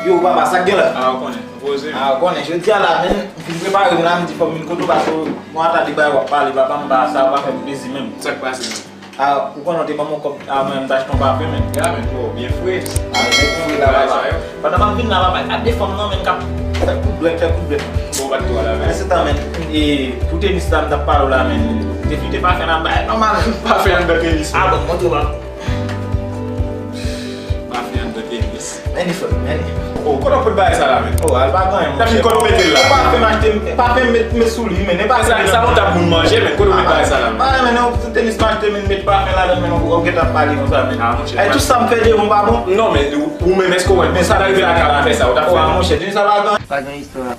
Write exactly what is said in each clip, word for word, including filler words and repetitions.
Yo, papa, sa k gen la? A, ou konnen, poze. A, ou konnen, jodi a la, men, m fin prepare m la, m di fò m vin kote w, paske w ata de bagay w ap pale, papa, m pa, sa pa fè m plezi menm. Sa k pase menm? A, ou konnen w te ban m yon kòb, a, mwen, m t achte yon pafen, men. Ya, men, pou w byen fre. A, byen fre la, papa. Pandan m ap vin la, papa, gade fanm nan, men, k ap fè kout dwèt, fè kout dwèt. Bon, ou pa t twò la, men. Men, se tan, men, e, pou tenis la, m t ap pale w la, men, te fite pafen la, bay, nòmal. Pafen anndan tenis. A, bon, montre w, papa. Pafen anndan tenis. Men li fò, men li. Oh, kote w pot bagay sa la, men? Oh, al pa gen anyen, monchè. Kote w mete l la? Pafen m achte, pafen m met, met sou li, men e pa sa, sa yon tab moun manje, men kote w met bagay sa la, men? Pa, men non, se tenis m achte, men met pafen ladan, men non, ou gentan pale konsa, men. A, monchè. Ay, tout sa m fè devan w pa bon? Non, men ou, ou menm, èske w wè, men sa rive lakay la fè sa, ou t ap fè? Oh, monchè, tenis sa pa gen. Pa gen istwa.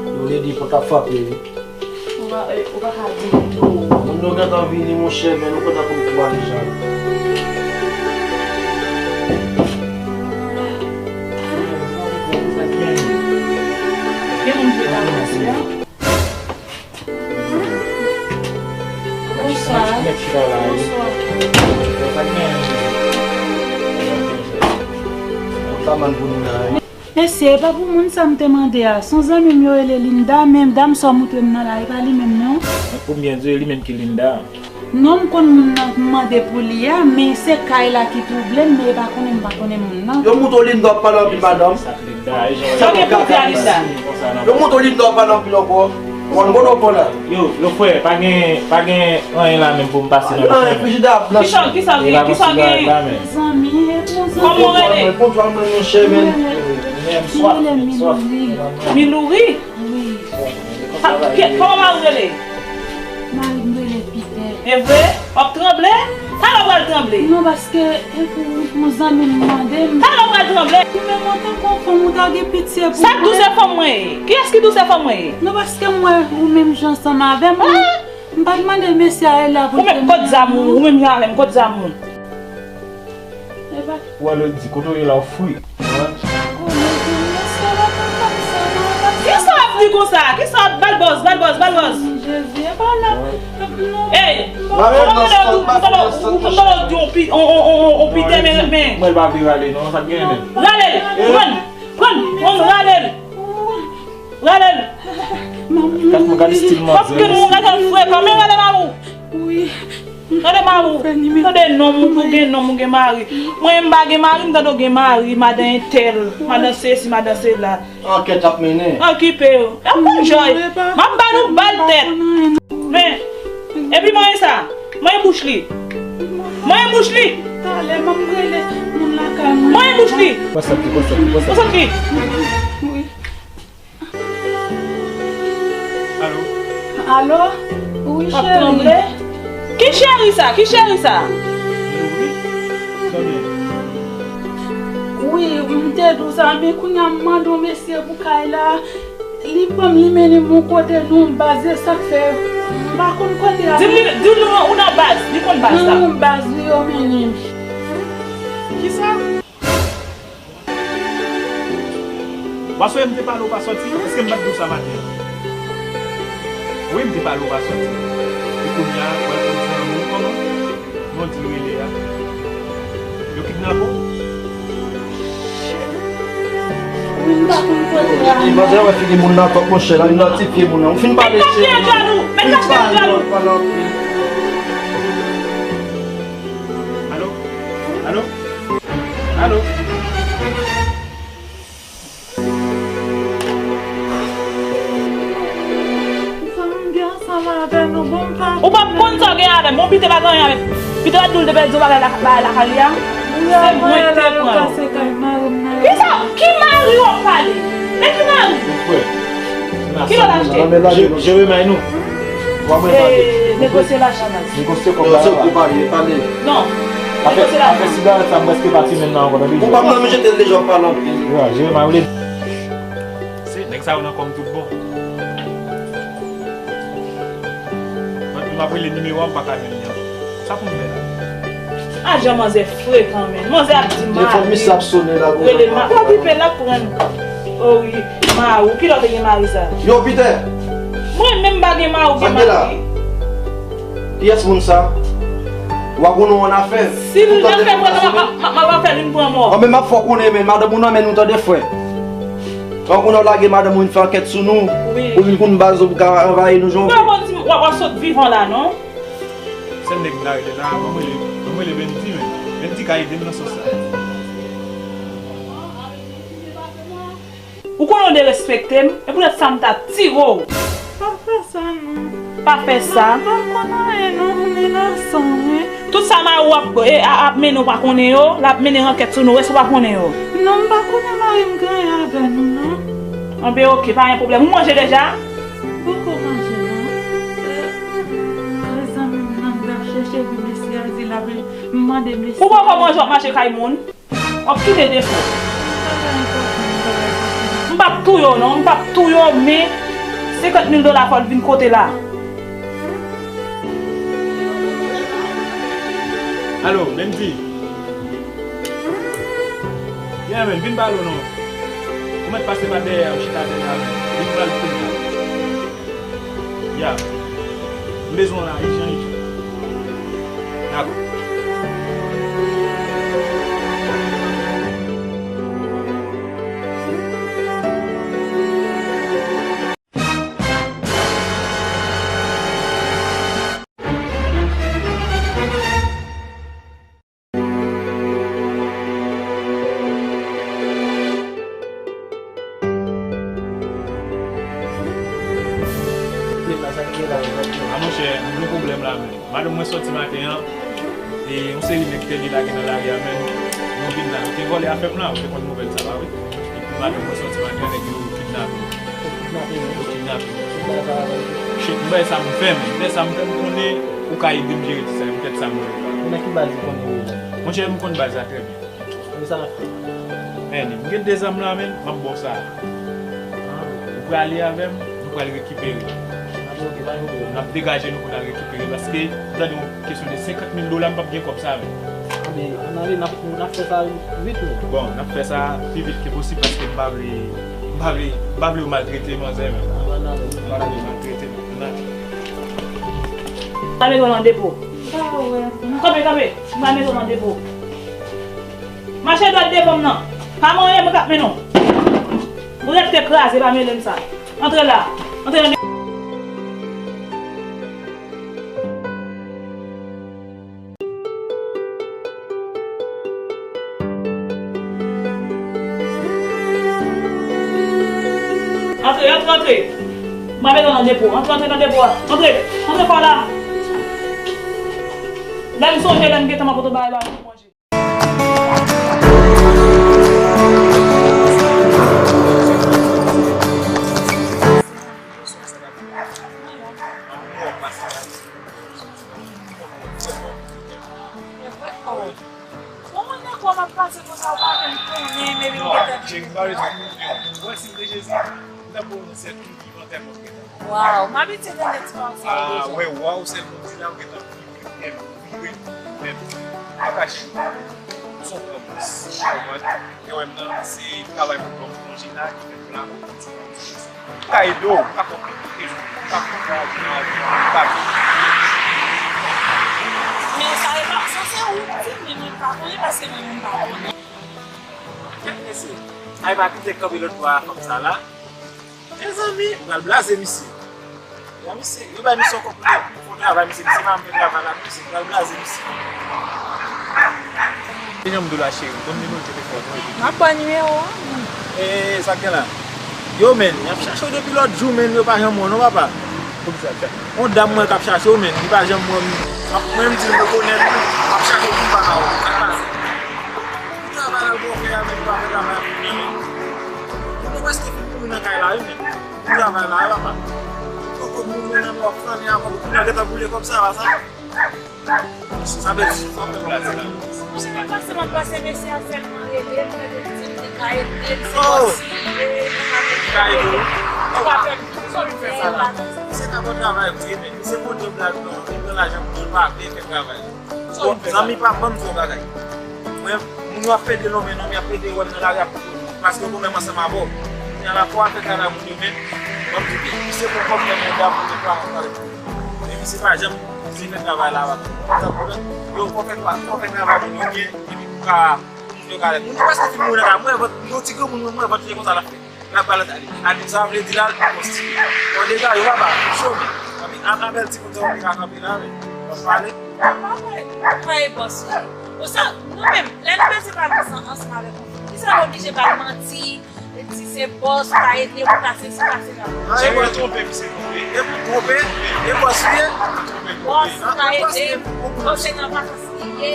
Yo, Lady, pòt ap frape, wi. Ou pa, eh, ou pa ka di m tou. Moun yo gentan vini, monchè, men nou kontan pou nou twa deja. Gen moun ki ta pase a? Bonswa. Bonswa. Mesye, e pa pou moun sa m te mande a. Se yon zanmi m yo rele Linda, men dam sa w moutre m nan la, e pa li menm non. Pou m byen di w, e li menm ki Linda. Non, m konn moun nan m mande pou li a, men se kay la ki twouble m, men e pa konnen m pa konnen moun nan. Yo moutre w Linda, w ap pale anpil, madanm. Sa k Linda, e jan w... Sa w gen pou di a Linda? Yo moutre w Linda, w ap pale anpil ankò. Mwen, mwen, mwen la. Yo, yo, frè, pa gen, pa gen anyen la menm pou m pase nan... Ah, frijida ap blanch. Kisa, kisa gen, kisa gen? Zanmi, e pou zanmi. Kòman w rele? Mwen, mwen, mwen, monchè, men. Mwen rele Milouri. Milouri? Wi. Kòman mari w rele? Mari m rele Pitè. E vre? W ap tranble? Talè w pral tranble. Non, paske e pou yon zanmi m mande m. Talè w pral tranble. Ou menm antanke yon fanm, ou ta gen pitye pou mwen. Sa k di w se fanm mwen ye? Kiyès ki di w se fanm mwen ye? Non, paske m wè ou menm jan ansanm avè m, m pa t mande mesye a la pou l te... Ou menm, kot zam ou? Ou menm jan avè m, kot zam ou? Ou wè lè l di, kote w ye la, w fri. Kisa w ap di konsa? Kisa w ap, ba l bòz, ba l bòz, ba l bòz? Jezi, e pa la. Ey, mwen mwen mwen mwen mwen di yon pi, on, on, on, on, on pite, men, men. Mwen pa vle rale, non, sa k genyen menm. Rale l, pran, pran, pran, rale l. Rale l. Gad mwen, gad estil manzè. Paske nou gade l frekan, men rale mari w. Wi. Tande mari w. Tande nonm ou, ou gen nonm, ou gen mari. Mwen, m pa gen mari, m tande w gen mari, madan entèl, madan sesi, madan sela. Ankèt ap mennen. Okipe yo. Y ap enjoy. M ap ba nou bal tèt. Men, epi mwen sa, mwen bouch li. Mwen bouch li. Talè, m ap rele moun lakay mwen. Mwen bouch li. Konsant li, konsant li, konsant li. Konsant li. Wi. Alo? Alo? Wi, cheri. W ap tranble? Ki cheri sa? Ki cheri sa? Wi. Wi, m te di w sa, men kounye a m mande yon mesye pou kay la. Li pran m, li mennen m yon kote nan yon baz, e sa k fè m pa konn kote a. Di m li, di m ou nan baz, li konn baz la. Nan yon baz, wi, yo mennen m. Kisa? W ap sonje m te pale w pa sòti? Èske m pa t di w sa maten an? Wi, m te pale w pa sòti. E kounye a, w al konn zanmi w kòman? Non, di l rele a. Yo kidnape w? Shit. Wi, m pa konn kote a. Manzè wè figi moun nan twòp, monchè, l ap idantifye moun nan. Ou fin pale, cheri. Met kat pye jalou, met kat pye jalou. Alo? Alo? Alo? Sa m gen ansanm avè nou, bon, m pa... Ou p ap konn sa w gen avè m. Bon, Pita pa gen anyen avè m. Pita pa t di w l te pèdi yon bagay la, bagay lakay li a? Se mwen k te pran l. Kisa? Ki mari w ap pale? Men ki mari? Ki lòt achte? Jeremie nou. Wa mwen pale. Negosye lajan nan. Negosye kòb la. Yo, se ou ki pale, pale. Non. Afè, afè sigarèt sa, m prèske pa fimen nan ankò, tande. Ou pa nan manje tel deja, w ap pale anpil. Yo, Jeremie, ou le... Se nèg sa yo nan kò m tout bon. Mwen, m ap rele nimewo a, m pa ka jwenn li ankò. Sa pou m fè la? A, jan manzè frekan, men. Manzè ap di mari. Telefòn misye ap sonnen la, rele ma-, pa okipe l, ap pran. O wi, mari w. Kilè w te gen mari sa? Yo, Pita. Mwen menm m pa gen mari, ou gen mari. Kiyès moun sa? W a konnen w annafè. Si l annafè, mwen, m ap fè l vin pran mò. An, men m ap fè w konnen, men madanm ou nan men nou, tande, frè. An, konnen w lage madanm ou vin fè ankèt sou nou. Wi. Ou vin konn baz ou pou ka anvayi nou jan w vle. Mwen, w ap sot vivan la, non? Sèl nèg m ta rele la, ban m rele, ban m rele Bendy, men. Bendy ka ede m nan sans sa. Ou konnen w derespekte m, e poutèt sa m ta tire w. Pa fè sa, non. Pa fè sa. Mwen pa konn anyen, non, m inosan, wi. Tout sa mari w ap, e, a, ap mennen, w pa konnen yo, l ap mennen ankèt sou nou, èske w pa konnen yo? Non, m pa konnen mari m gen anyen avè nou, non. Anben, oke, pa gen pwoblèm. Ou manje deja? M poko manje, non. E, e, zanmi m nan, m t ap chèche pou mesye a di l ap, m mande mesye. Ou poko manje, w ap mache kay moun? W ap kite defo. M p ap touye w non, m p ap touye w, men senkant mil dola fò l vin kote la. Alo, Bendy. Yeah, man, vin pale w non. Ou mèt pase pa dèyè a, ou chita atè la, man. Vin pale kounye a. Ya. M bezwen w la, ijan, ijan. Dakò. A monchè, nou gen pwoblèm la, men. Madanm mwen sòti maten an, e yon seri nèg te li lage nan lari a, men nou vin la. Yo te vòlè afè m la, ou te konn nouvèl sa la, wi. Epi madanm mwen sòti maten an, nèg yo kidnape. Yo kidnape. Shit, m bay sa m fè, men. M fè sa m fè, m konnen ou ka ede m jere ti sa, m tèt sa m vle. Ou nan ki baz ou konnen ou ye? Monchè, m konn baz la trè byen. Men, m gen de zam la, men, m ap ba w sa. Ou prale avè m, nou pral rekipere. N ap degaje nou pou n al rekipere, paske, tande yon kesyon de senkant mil dola, m p ap gen kòb sa, men. Anben, ann ale, n ap, n ap fè sa vit, men. Bon, n ap fè sa pi vit ke posib, paske m pa vle, m pa vle, m pa vle yo maltrete manzè, men. M pa vle yo maltrete, men. Kanpe nan depo. Kanpe, kanpe. M pa mete w nan depo. Mache dwat devan m nan. Pa manyen mwen k ap mennen w. Ou rete kraze, pa mele m sa. Antre la. Antre nan. Antre, antre, antre. M pa mete w nan depo. Antre, antre nan depo a. Antre, antre pa la. Lè m sonje, lè m gentan m ap pote w bagay ba pou manje. Bon, mwen nan kò m ap pase konsa, ou pa menm konnen, men m gentan di. Cheri, m pa bezwen moun, non. Ou wè, si m te Jezi, m t ap pran yon sèl moun vivan tèlman m gentan. Waw, m abitye tande ti pawòl sa yo deja. Ah, wè, waw, sèl moun di la, ou gentan vibwe, vibwe, vibwe. Akache, son pran plis. Ou konprann? Te wè m nan, se travay pou kò m plonje la, ki fè m la, m ka ede w, m ka fè w konprann, m ka fè w konprann, m ka fè w konprann. Men sa e pa, sa se ou ki di, men mwen pa konnen, paske mwen menm m pa konnen. Kèt mesye, ay pa kite kanpe lòt bò a fanm sa la. Mezanmi, m pral blaze misye. Bon, misye, yo bay misye yon kòb pou travay, misye, misye pa vle travay la, misye, m pral blaze misye. Ki jan m dou la, cheri? Ban m nimewo telefòn ou epi. M ap ba nimewo a. E, sa k gen la? Yo, men, y ap chache w depi lòt jou, men, yo pa janm wè w non, papa. Poukisa w ap chache? Yon dam mwen k ap chache w, men, li pa janm wè m. M ap, mwen, m di l m rekonèt li, m ap chache w pou m pa wè w. Sa k pase? Travay la, l bon fè a, men, li pa fè travay a pou mwen, men. Mwen prèske fin mouri nan kay la, wi, men. Travay la, papa. Poko moun nan w ap flannen avè l, ou gentan boule kòb sa, pa sa? Sa vle di, sa vle di. Mwen se pa fòseman pase mesye a sèlman rele, mwen te di m te ka ede, m se konseye, m ka ede. Ou pa fè m, sa w vin fè sa la? Se ka bon travay, wi, men se bon djòb la, non, li pran lajan pou l pa vle fè travay. Bon, zanmi pa ban m di yon bagay. Mwen, moun yo ap pede lonmen non, y ap pede wè m nan lari ap pede lonmen. Paske yo konn wè m ansanm avè w. Kounye a la fò w al fè travay moun yo, men, ban m di w, misye pran kòb nan men dam pou l pa antre. Men misye pa janm Li fè travay la, pa gen pwoblèm. Yo, fò fè travay, fò fè travay moun yo byen, epi pou ka, pou moun yo ka lè. Moun yo prèske fin mouri nan kay. Mwen, vant, yon ti granmoun, mwen, vant li konsa l ap fè. L ap pale, ale, ale, sa vle di la, l konstitye. Bon, deja, yo pa ba, chome. Epi, a, a bèl ti moun sa yo ki ka kanpe la, men, w ap pale. Papa, papa, e bòs li. Ou sa, nou menm, lè nou mete pale ansanm, ansanm avèk yon fi, ki sa nou oblije ba l manti? Li di se bòs, pa ede, ou pa sesi, pa sela. An, e bòs twonpe, misye twonpe. E twonpe, e bòs li ye. Bòs pa ede, bòs se nan vakans li ye,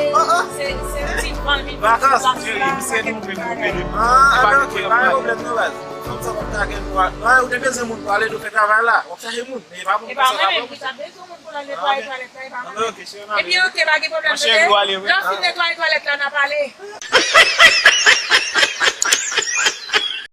se, se ti fanmi, vakans, cheri, misye twonpe, twonpe de. An, an, ok, pa gen pwoblèm non, baz. Fanm sa pa ta gen dwa. An, ou te bezwen moun pou ale, nou fè travay la. W ap chache moun, men e pa moun. E pa mwen menm ki ta bezwen moun pou l al netwaye twalèt la, e pa mwen menm. Ok, cheri, n ale. Ebyen, ok, pa gen pwoblèm, tande. Lè w fin netwaye twalèt la, n a pale.